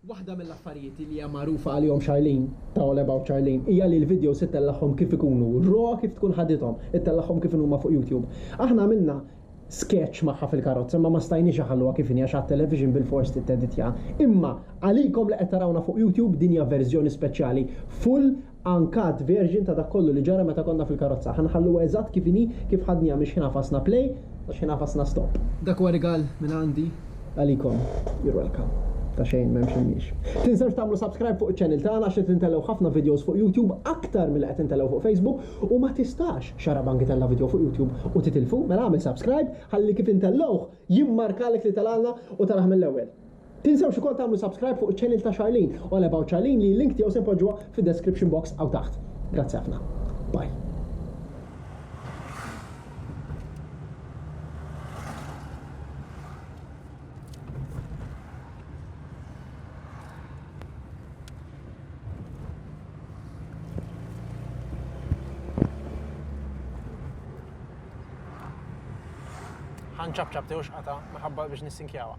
Waħda mill-affarijiet li hija magħrufa għalihom Charlene, ta' All About Charlene, hija li l-videos ittellagħhom kif ikunu, raw kif tkun ħadithom, ittellagħhom kif inhuma fuq YouTube. Aħna għamilna sketch magħha fil-karozza imma ma stajniex inħalluha kif inhi għax għat-television bilfors titteditja. Imma għalikom li qed tarawna fuq YouTube din hija verżjoni speċjali, full uncut version ta' dak kollu li ġara meta konna fil-karozza. Ħa nħalluha eżatt kif inhi, kif ħadniha minn x'ħin għafasna play sa x'ħin għafasna stop. Dak huwa rigal minn għandi għalikom. You're welcome. Ta' xejn m'hemmx imniex. Tinsewx tagħmlu subscribe fuq iċ-channel tagħna għax qed intellgħu ħafna videos fuq YouTube aktar milli qed intellgħu fuq Facebook u ma tistax Xarabank itella' video fuq YouTube u titilfu, mela agħmel subscribe ħalli kif intellgħuh jimmarkalek li telgħalna u tarah mill-ewwel. Tinsewx ukoll tagħmlu subscribe fuq iċ-channel ta' Charlene, All About Charlene li l-link tiegħu se npoġġuha fid-description box hawn taħt. Grazzi ħafna. Bye. Ħanċabċab tiħux qata minħabba biex nissinkjawha.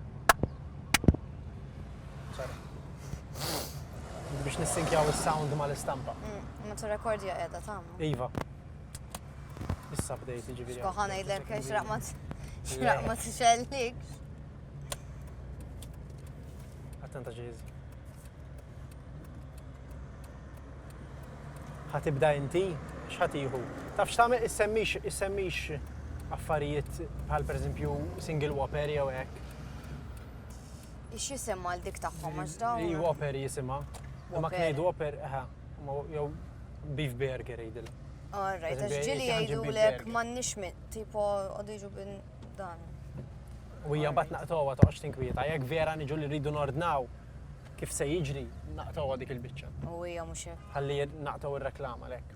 Sorry. Biex nissinkjaw is-sound mal-istampa. Mm, ma tirrekordja qiegħda tagħmel. Iva. Issa bdejt jiġifieri. Xkoħa ngħidlek xraq ma xraq ma tixellikx. Attenta ġiż. Ħa tibda inti, x'ħa tieħu? Taf x'tagħmel issemmix issemmix affarijiet bħal pereżempju single whopper jew hekk. X'jisimha għal dik tagħhom għax dawn. I whopper jisimha. Imma ngħidu whopper, eħe, jew beef burger jgħidilha. All right, għax ġieli jgħidulek m'għandniex minn tipo għadu jiġu bin dan. U hija mbagħad naqtgħuha toqgħodx tinkwieta, jekk vera niġu li rridu nordnaw, Kif se jiġri, naqtgħuha dik il-biċċa. U hija mhux hekk. Ħalli naqtgħu ir-reklama lek.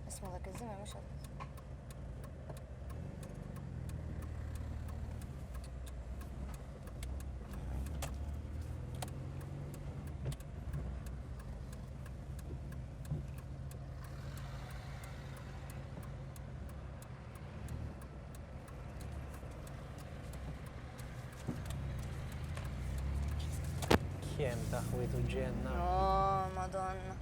Isma' dak iż-żmien mhux Kemm taħwit u ġenna. Oh, madonna.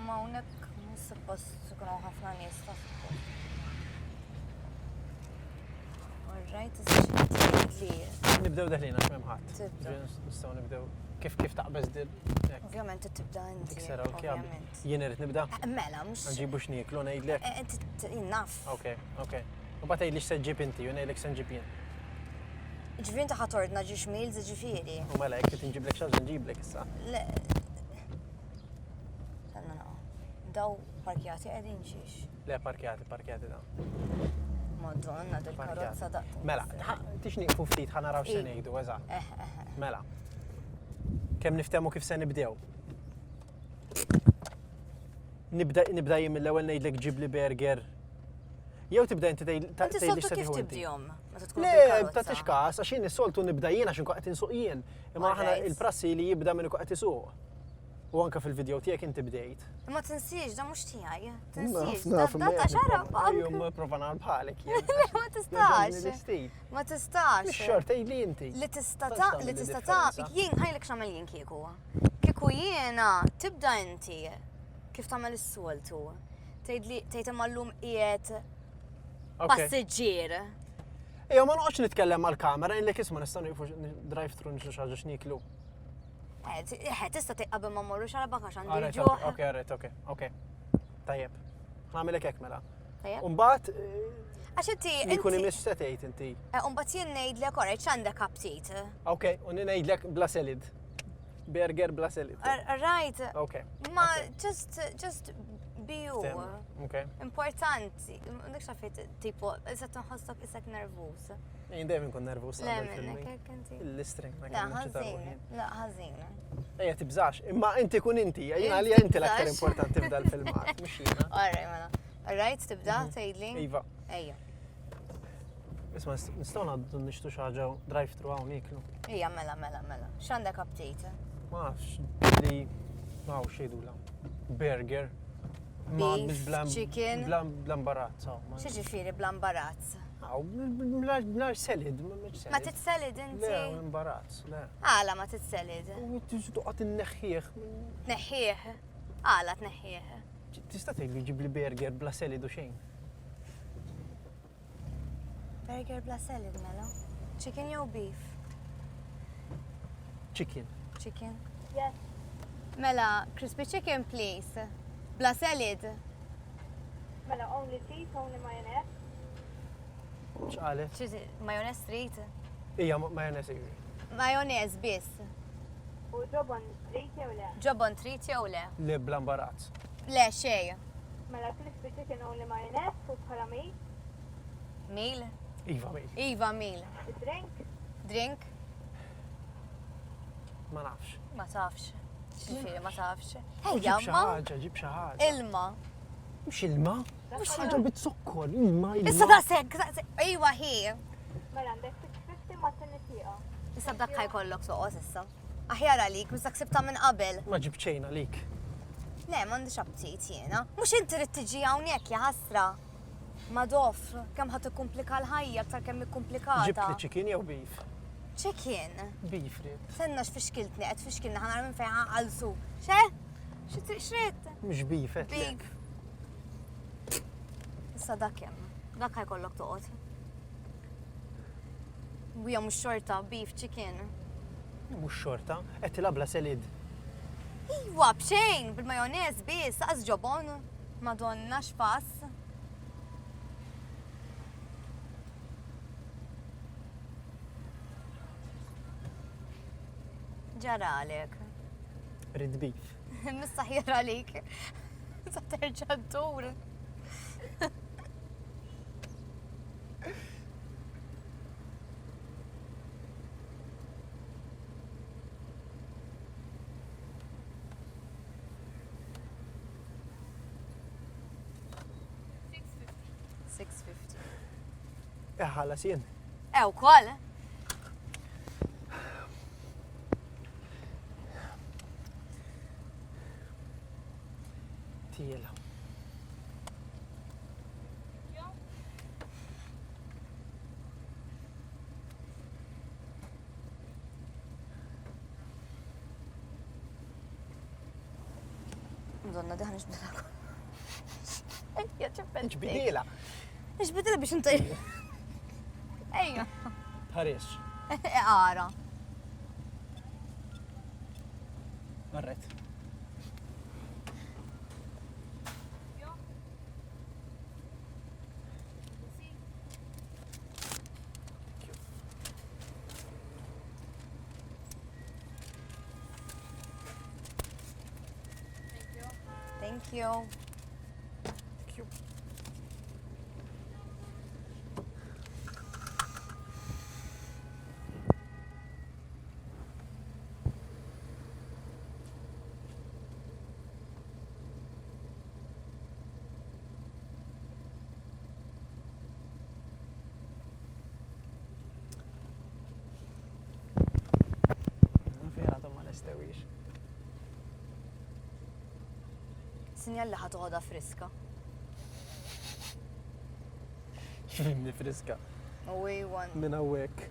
Ma hawnhekk mhux suppost ikun hawn ħafna nies ta' suppost. Alright, issa xi tgħidli. Nibdew deħlin għax m'hemm ħadd. Nistgħu nibdew kif kif taqbeż dil. Ovvjament tibda inti. Tikser hawn Jien irid nibda? Eh, mela, mhux. Nġibu x'nieklu ngħidlek. Eh, inti naf. Ok, ok. U bat tgħidli x'se ġġib inti u ngħidlek se nġib jien. Ġifieri inti ħatordna ġiex meals ġifieri. U mela jekk trid inġiblek xi ħaġa nġiblek issa. Le. Stenna naqa. Daw parkjati qegħdin xiex. Le parkjati, parkjati daw. Madonna, dil-karozza da. Mela, tix nieqfu ftit ħa naraw x'se ngħidu, eżatt. Eh, eh, eh. Mela. Kemm niftehmu kif se nibdew. Nibda nibda jien mill-ewwel ngħidlek ġibli burger. Jew tibda inti tgħid Inti tgħidli soltu x'se kif tieħu inti. tibdihom? Meta tkun Le, fil-karozza? tagħtix każ, għax jien is-soltu nibda jien għax inkun qed insuq jien. Imma aħna Alright. il-prassi li jibda min ikun qed isuq. U anke fil-video tiegħek inti bdejt. Imma tinsiex, da mhux tiegħi. Tinsiex, Naf, da ta' xara Jum prova nagħmel bħalek jien. Le, ma tistax. L-istil. Ma tistax. Mhix xorta li inti. Li tista' Tantx ta' tagħmel li tista' ta' differenza. jien ħajlek x'għamel jien kieku. Kieku jiena tibda inti kif tagħmel is-soltu. Tgħidli tgħid imma llum qiegħed Ok. passiġġier. Ejja, ma noqgħodx nitkellem mal-kamera, ngħidlek isma' nistgħu nieqfu drive-thru nixtru xi ħaġa x'nieklu. Eh, eh, tista' tgħid qabel ma mmorru xarabak għax għandi Alright, ġuħ. ok, alright, ok, ok. Tajjeb. Nagħmilek hekk mela. Tajjeb. Umbagħad eh, Għax inti jkun inti- imiss se tgħid inti. eh, Umbagħad jien ngħidlek orajt x'għandek aptit. Ok, u ngħidlek bla salad. Burger bla salad. Right. Ok. Ma just just be you. Ok. Importanti. Dik xafit tipo, issa tinħossok isek nervus. Jien dejjem inkun nervus Le qabel minnek filming. hekk inti. L-istring ma Le kemm naċċita ħażin, ruħi. le ħażin. Ejja tibżax, imma inti kun inti, jien Inti għalija inti l-aktar tibżax. importanti f'dal filmat, mhux jiena. Alright, mela. Alright, tibda mhm. tgħidli? Iva. Ejja. Isma' nistgħu ngħaddu nixtru xi ħaġa drive-thru hawn nieklu. Ejja, mela, mela, mela. X'għandek aptit? Ma nafx li ma hawnx jgħidula. Burger. Ma bla chicken. Bla imbarazz. X'ġifieri bla imbarazz? Bla selid, Ma titselid inti? Le, imbarazz, le. Għala ma titselid? U toqgħod inneħħieħ. Tneħħieħ? Għala tneħħieħ? Tista' tgħidli ġibli burger bla selid u xejn. Burger bla salad mela. Chicken jew beef? Chicken. Chicken. Yes. Mela, crispy chicken please. Bla salad. Mela only cheese, only mayonnaise. X'qalet? Mayonnaise trid? Ija, mayonnaise iva. Mayonnaise biss. U ġobon trid jew le? Ġobon trid jew le? Le bla imbarazz. Le xejn. Mela crispy chicken only mayonnaise u bħala meal? Meal? Iva meal. Iva meal. Drink? Drink? Ma nafx. Ma tafx. Ġifieri ma tafx. Ejja, ma. Ġib xi ħaġa, ġib xi ħaġa. Ilma. Mhux ilma. Mhux ħaġa bit-zokkor, ilma, ilma. Issa daqshekk, iwa hi. Mela għandek 650 ma t-tieni tieqa. Issa b'dak ħajkollok soqos issa. Aħjar għalik, mista ksibta minn qabel. Ma ġibt xejn għalik. Le, m'għandix aptit jiena. Mhux inti trid tiġi hawnhekk ja ħasra. Madoff, kemm ħa tikkumplika l-ħajja aktar kemm ikkumplikata. Ġibt li chicken jew beef? Chicken. Beef ridt. Stenna x'fixkiltni, qed tfixkilni ħa nara minn fejn ħa nqallsu. Xe? X'ridt? Mhux beef qed. Beef. Issa dak kemm. Dak ħajkollok toqgħod. Wija mhux xorta, beef, chicken. Mhux xorta, qed tilgħab bla selid. Iwa, b'xejn, bil-majonez biss, aqas ġobon. Madonna x'pass. Ġaralek. Rid beef. Missa ħjar għalik. Sa terġa' ddur. Iħallas jien. Eh, wkoll. Tiela. Madonna, diħan iġbidila Ejja, ċeppel. Iġbidila. Iġbidila biex inti. Ejja. Tħares. Ara. Marret. Thank you. Thank you. Vera għadhom ma lestewix. Sinjal li ħa toħodha friska. X'fimni friska? U one. Minn hawnhekk.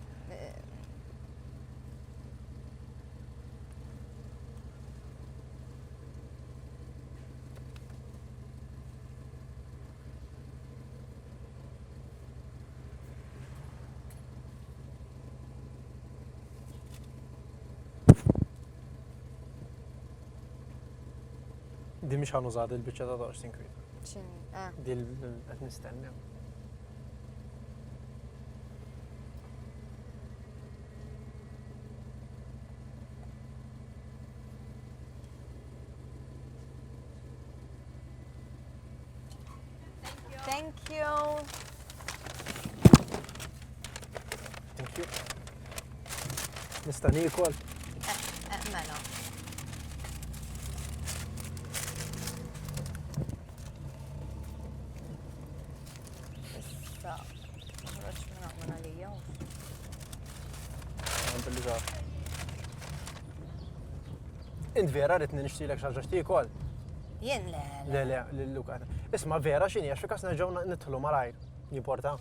Di mhix ħa nuża il-biċċa ta' toqgħodx tinkwieta. X'inhi? Eh. Di qed nistennew. Thank you. Thank you. Nista' niekol? Eh, eh, mela. Ta' ħroġ minn hawn minn għalija. Int vera ridni nixtrilek xi ħaġa x'tiekol? Jien le. Le, le, lil Luka. Isma' vera x'inhi għax fil-każ nerġgħu nidħlu malajr. Jimporta.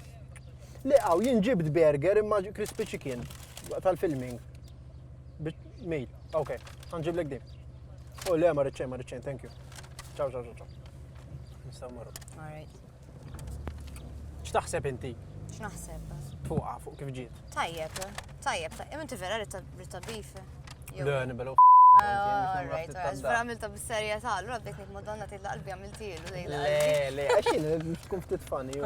Le hawn jien ġibt burger imma crispy chicken tal-filming. Meal. Ok, ħanġiblek din. Oh le, ma rridx xejn, ma rridx xejn, thank you. Ciao, ciao, ciao, ciao. Nistgħu mmorru. All right. X'taħseb inti? X'naħseb? Fuqha, fuq kif ġiet. Tajjeb, tajjeb, tajjeb. Inti vera ritta beef? Le, nibelu. Ah, alright, alright. Vera għamilta bis-serjetà, allura bdejt ngħid Madonna tgħid qalbi għamiltilu. Le, le, għax jien tkun ftit funny.